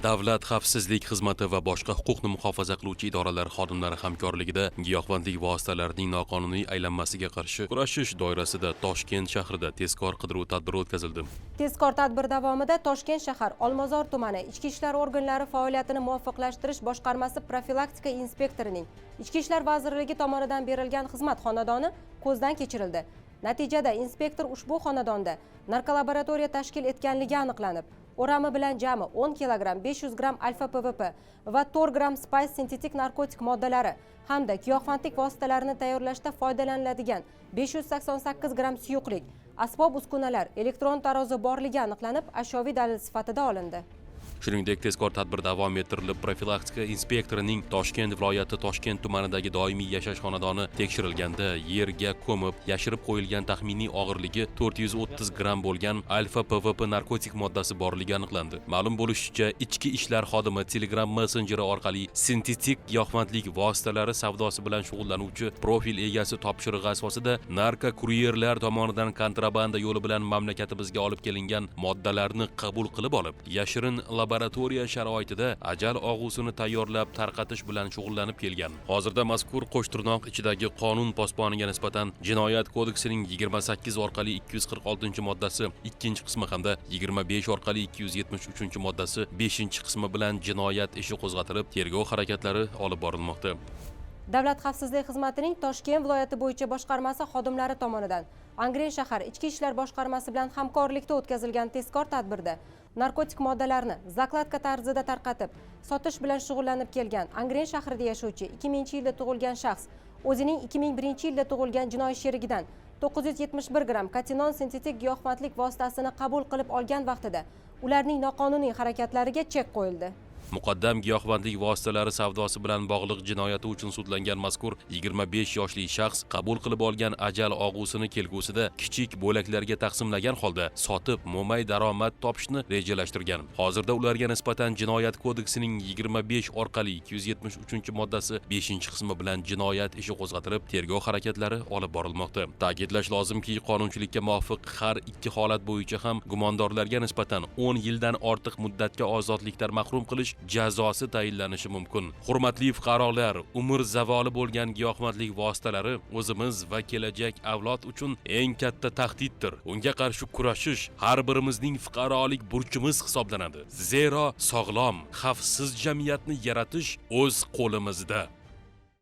Davlat xavfsizlik xizmati va boshqa huquqni muhofaza qiluvchi idoralar xodimlari hamkorligida giyohvandlik vositalarining noqonuniy aylanmasiga qarshi kurashish doirasida Toshkent shahrida tezkor qidiruv tadbiri o'tkazildi. Tezkor tadbir davomida Toshkent shahar Olmazor tumani Ichki ishlar organlari faoliyatini muvofiqlashtirish boshqarmasi profilaktika inspektorining Ichki ishlar vazirligi tomonidan berilgan xizmat xonadoni ko'zdan kechirildi. Natijada inspektor ushbu xonadonda narkolaboratoriya tashkil etganligi aniqlanib, o'rami bilan jami 10 kilogramm 500 gramm alfa PVP va 4 gramm spice sintetik narkotik moddalari hamda giyohvandlik vositalarini tayyorlashda foydalaniladigan 588 gramm suyuqlik, asbob uskunalar, elektron tarozi borligi aniqlanib, ashyoviy dalil sifatida olindi. Shuningdek, tezkor tadbir davom ettirilib, profilaktika inspektorining Toshkent viloyati Toshkent tumanidagi doimiy yashash xonadoni tekshirilganda yerga ko'mib, yashirib qo'yilgan taxminiy og'irligi 430 gramm bo'lgan alfa PVP narkotik moddasi borligi aniqlandi. Ma'lum bo'lishicha, ichki ishlar xodimi Telegram messenjeri orqali sintetik giyohvandlik vositalari savdosi bilan shug'ullanuvchi profil egasi topshirig'i asosida narkokuryerlar tomonidan kontrabanda yo'li bilan mamlakatimizga olib kelingan moddalarni qabul qilib olib, yashirin laboratoriya sharoitida ajal og'usini tayyorlab tarqatish bilan shug'ullanib kelgan. Hozirda mazkur qo'shtirnoq ichidagi qonun posboniga nisbatan Jinoyat kodeksining 28 orqali 246 moddasi 2 qismi hamda 25 orqali 273 moddasi 5 qismi bilan jinoyat ishi qo'zg'atilib, tergov harakatlari olib borilmoqda. Davlat xavfsizlik xizmatining Toshkent viloyati bo'yicha boshqarmasi xodimlari tomonidan Angren shahar Ichki ishlar boshqarmasi bilan hamkorlikda o'tkazilgan tezkor tadbirda narkotik moddalarni закладка tarzida tarqatib, sotish bilan shug'ullanib kelgan Angren shahrida yashovchi 2000-yilda tug'ilgan shaxs o'zining 2001-yilda tug'ilgan jinoiy sherigidan 971 gramm katinon sintetik giyohvandlik vositasini qabul qilib olgan vaqtida ularning noqonuniy harakatlariga chek qo'yildi. Muqaddam giyohvandlik vositalari savdosi bilan bog'liq jinoyati uchun sudlangan mazkur 25 yoshli shaxs qabul qilib olgan ajal og'usini kelgusida kichik bo'laklarga taqsimlagan holda sotib, mo'may daromad topishni rejalashtirgan. Hozirda ularga nisbatan Jinoyat kodeksining 25 orqali 273 moddasi 5 qismi bilan jinoyat ishi qo'zg'atilib, tergov harakatlari olib borilmoqda. Ta'kidlash lozimki, qonunchilikka muvofiq har ikki holat bo'yicha ham gumondorlarga nisbatan 10 yildan ortiq muddatga ozodlikdan mahrum qilish jazosi tayinlanishi mumkin. Hurmatli fuqarolar, umr zavoli bo'lgan giyohvandlik vositalari o'zimiz va kelajak avlod uchun eng katta tahdiddir. Unga qarshi kurashish har birimizning fuqarolik burchimiz hisoblanadi. Zero sog'lom, xavfsiz jamiyatni yaratish o'z qo'limizda.